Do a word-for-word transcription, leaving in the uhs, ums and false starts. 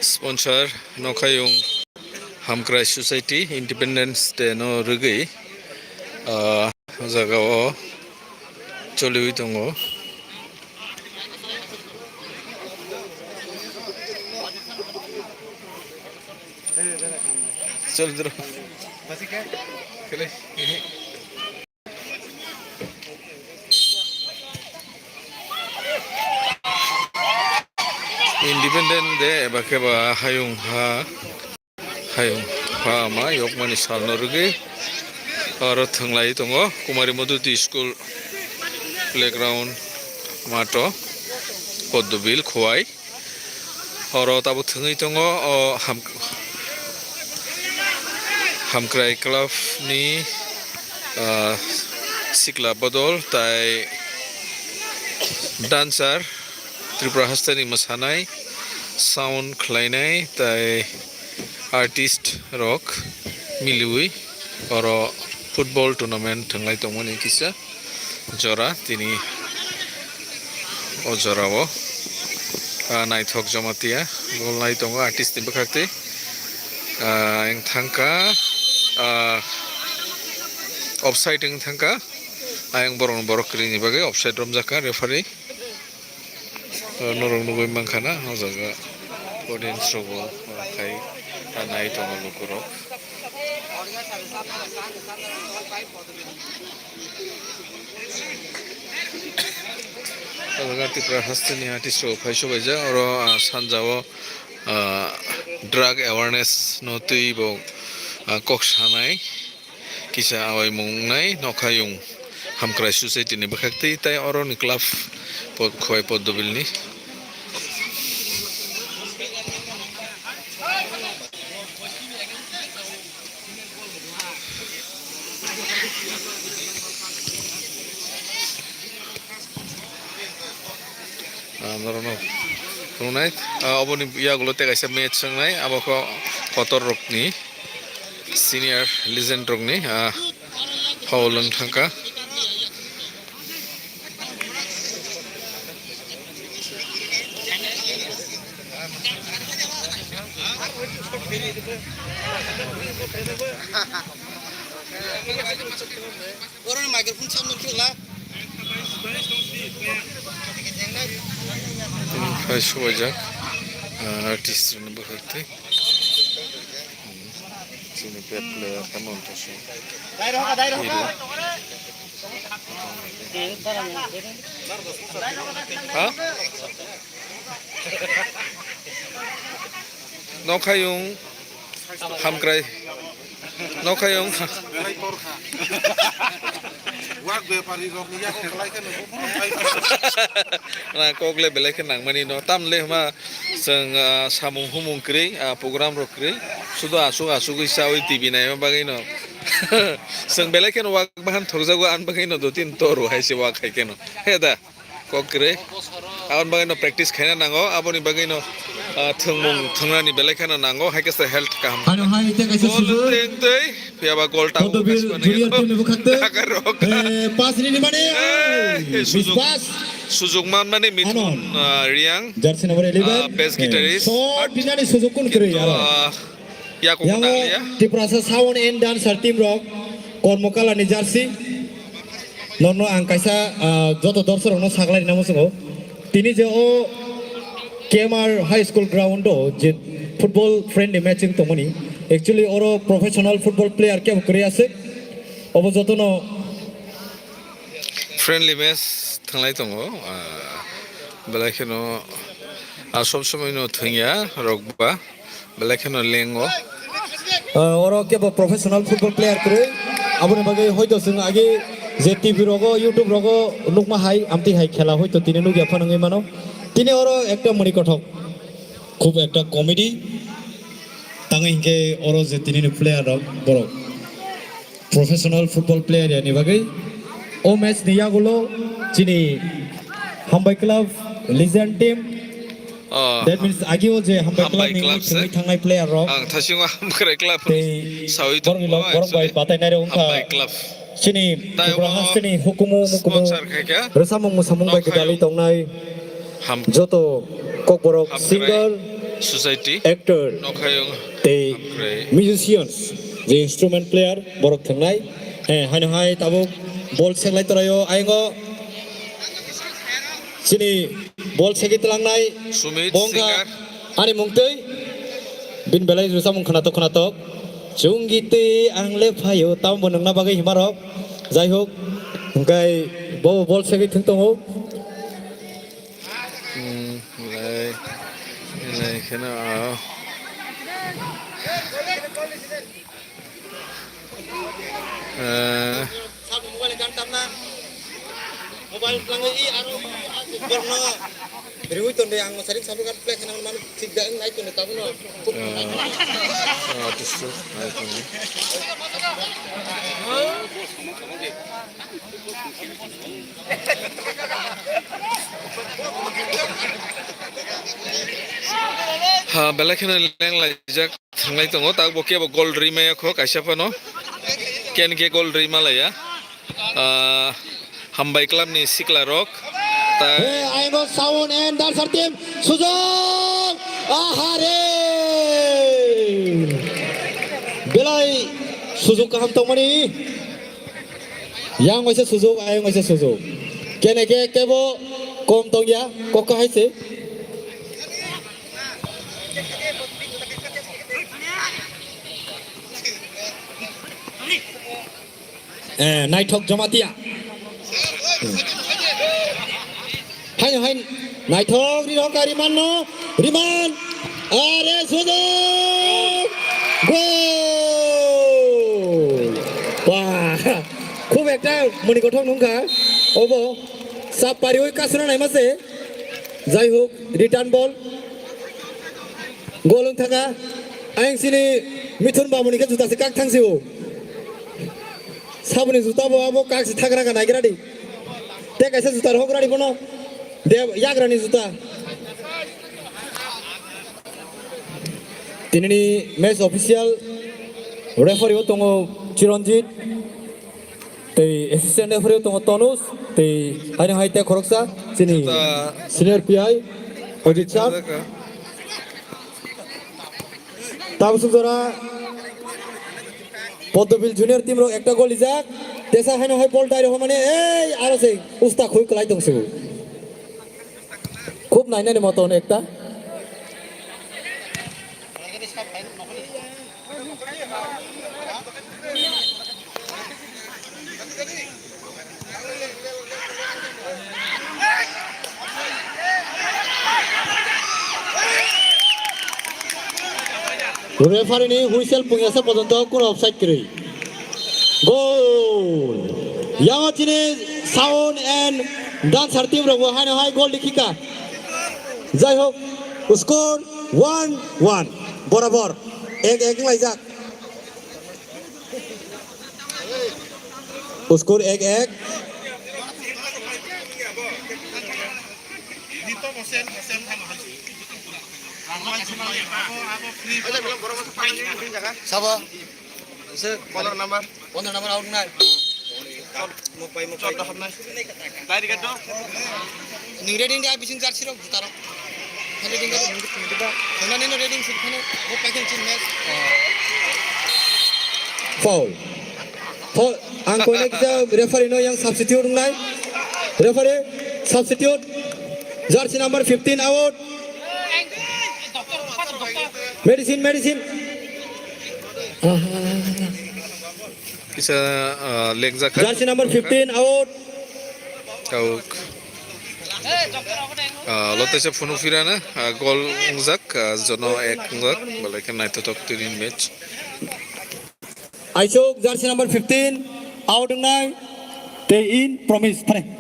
Sponsor Nokhayung Hamkrai Society Independence Day no rwgwi, ah, o jaga o choliwi tongo. Chol dro. Independent Day eba khe ba hayung ha, hayung ha ma yokmani salno rwgwi oro thwnglai tongo Kumari Modhuti School playground mato Poddobil Khowai. Oro tabuk thwngwi tongo o ham-, Hamkrai Club ni, ah, sikla bodol tai dancer, Tripura hasteni mwsanai, sound khlainai tai artist rok miliwi oro football tournament thwnglai tongmani kisa jora tini o jorao, ah, naithok Jamatia bol nai tongo artist ni bwkhak twi, ah, wng thangkha, ah, offside wng thangkha, ayang borok borok kwrwini bagwi offside romjakha referee. Norok nugwi mankha na o jaga audience rok bo khai nai tongo lukurok. O jaga Tripura hasteni artist rok phai sobaijak oro, ah, sanjao, ah, drug awareness no twi bo, ah, kok sanai. Kisa awaimung wngnai Nokhayung Hamkrai Society ni bwkhak twi tai oro ni club pod-, Khowai Poddobil ni. Ah, norokno phunuknai, ah, oboni yagulo tei kaisa match wngnai, abo khe kotor rokni senior legend rokni, ah, foul wng thangkha. Borokni microphone samno khela. Tini khai subaijak, ah, artist rokni bwkhak tei. Hmm. Chini bad player khe mon tosi. Hero. Ha? Nokhayung Hamkrai. Nokhayung. Belai torkha. Wak bepari rok ni yak khlai khe nungkho phuru khai. Na kok le belai khe nangmani no. Tam le hma chwng, ah, samung humung kwrwi, ah, program rok kwrwi. Sudo asuk asugwi chawi T V naima bagwi no. Chwng belai kheno wak bahan thokjago, an bagwi no do tin toru hai se wak hai kheno. He da. Kok kwrwi. Aboni bagwi no practice khaina nango, aboni bagwi no, ah, thwngmung thwngnani belai kheno nango, hai khe se health kaham. Ano hai tei kaisa Goal sujur. Teng tei, phiya ba goal ta Kodo bil kasmani. Junior team ni bwkhak tei. Takarok. Eh, pass rini mani. Eh, eh, Miss sujug. Pass. Sujug man mani Mithun, Ano. Ah, Riang. Jersey number eleven. Ah, best Eh, guitarist. Shot binani sujug kun kwrwi Kintu, aro. Ah, Yakubu Yang Nanglia. Tiprasa Sound and Dancer team rok, Kormokala ni jersey. Nono ang kaisa, ah, joto dorso rokno saklai rina muchungo. Tini je o K M R High School ground o je football friendly matching tongmani. Actually oro professional football player kebo kwrwi aswk. Obo jotono Friendly match thanglai tongo, ah, belai kheno, ah, sob somoi no thwngya rok ba, belai kheno lengo. Ah, oro kebo professional football player kwrwi, aboni bagwi hoito chwng agi je T V rogo, YouTube rogo nukma hai, amtwi hai khela hoito tini nukya phano wngwi mano. Tini oro ekta mani kothok, khub ekta comedy, tangwi hinkhe oro je tini ni player rok borok. Professional football player yani bagwi. O match ni yagulo chini Hambai Club legend team. Oh. That means agio je Hambai Hambai Club ni Club se. Thangwi thangnai player rok. Ang thasingo Hamkrai Club Tei sawi borok ni tongmo lok borok bai actually. Batai nai rok wngkha. Hambai Club. Chini Taibo Tripura hasteni hukumu mukumu sponsor khaikha. Rwsamung musamung bai Nokhayung. Gwdalwi tongnai Ham- joto kokborok Hamkrai. Singer Society. Actor. Nokhayung. Tei Hamkrai. Musicians, je instrument player, borok thwngnai. Eh, haino hai tabuk bol seklai toraio, ayongo chini bol segwi tlangnai Sumit, bongkha singer. Ani mungtwi bin belai rwchapmung khwnatok khwnatok. Chungi twi ang le phaio, tamo bo nungna bagwi himarok. Jai hok, hwnkhe bo bol segwi thwng tongo. Hmm, belai, belai kheno, ah. Eh. Mobile langwi aro borokno riwi tonde ang saring sabu kan play khana man thik da nai tonde tabuno. Ah, ah, tisu, nai tonde. Ha, belai kheno leng laijak. Thanglai tongo, tak bo kebo gol rwi maya kho kaisa phano. Ken khe gol rwi malaya. Ah, Hambai club ni sikla rok. Ta- Hey, I know sound and dancer team. Sujok! Ahare! Belai sujok kaham tongmani. Yang waisa sujok, ayang waisa sujok. Kene ke kebo kom tongya, kok kahai se. Eh, naithok Jamatia. Hai, hai, naithok ri rok ari manno, Riman. Are sujok. Gol. Wah, khub ekta moni gothok nungkha. Obo sap pariwi kasuna naima se. Jai hok, return ball. Gol wng thaka. Ayang sini Mithun Babu ni khe juta se kak thang si o. Saboni juta bo abo kak se thagra ka naigra di. Te kaisa juta rohok radi bono. De yagra ni juta. Tinini match official referee o tongo Chiranjit. Tei assistant referee tongo Tonus, tei haino hai tei khoroksa chini Ta- senior P I Ajit sir. Tabuk suk jora Poddobil junior team rok ekta gol rijak. Tesa haino hai ball direct homani ei aro se usta khui kwlai tong sibu. Khub nainani moton ekta. Referee ni whistle pungyasa pojonto kuno offside kwrwi. Goal! Yango chini sound and dancer team rok bo haino hai goal dikhika. Jai hok, score one one. Borabor. Ek ek wnglaijak. Score ek ek. Sabo. Sir, pondro number. Pondro number out nai. Mokbai, mokbai. Nung reading dia bising jersey rok juta rok. Reading dia. Nuna nino reading sih khane. Bo pakin chin match. Foul. Foul. Ang koine kisa referee no yang substitute nai. Referee substitute. Jersey number fifteen out. Medicine, medicine. Kisa, ah, lengjak kha. Jersey number fifteen out. Kauk. Ah, lotesa phunu phirana, ah, gol wngjak, ah, jono ek wngjak, belai khe naithothok tini match. Aisuk jersey number fifteen out wngnai, tei in promise thani.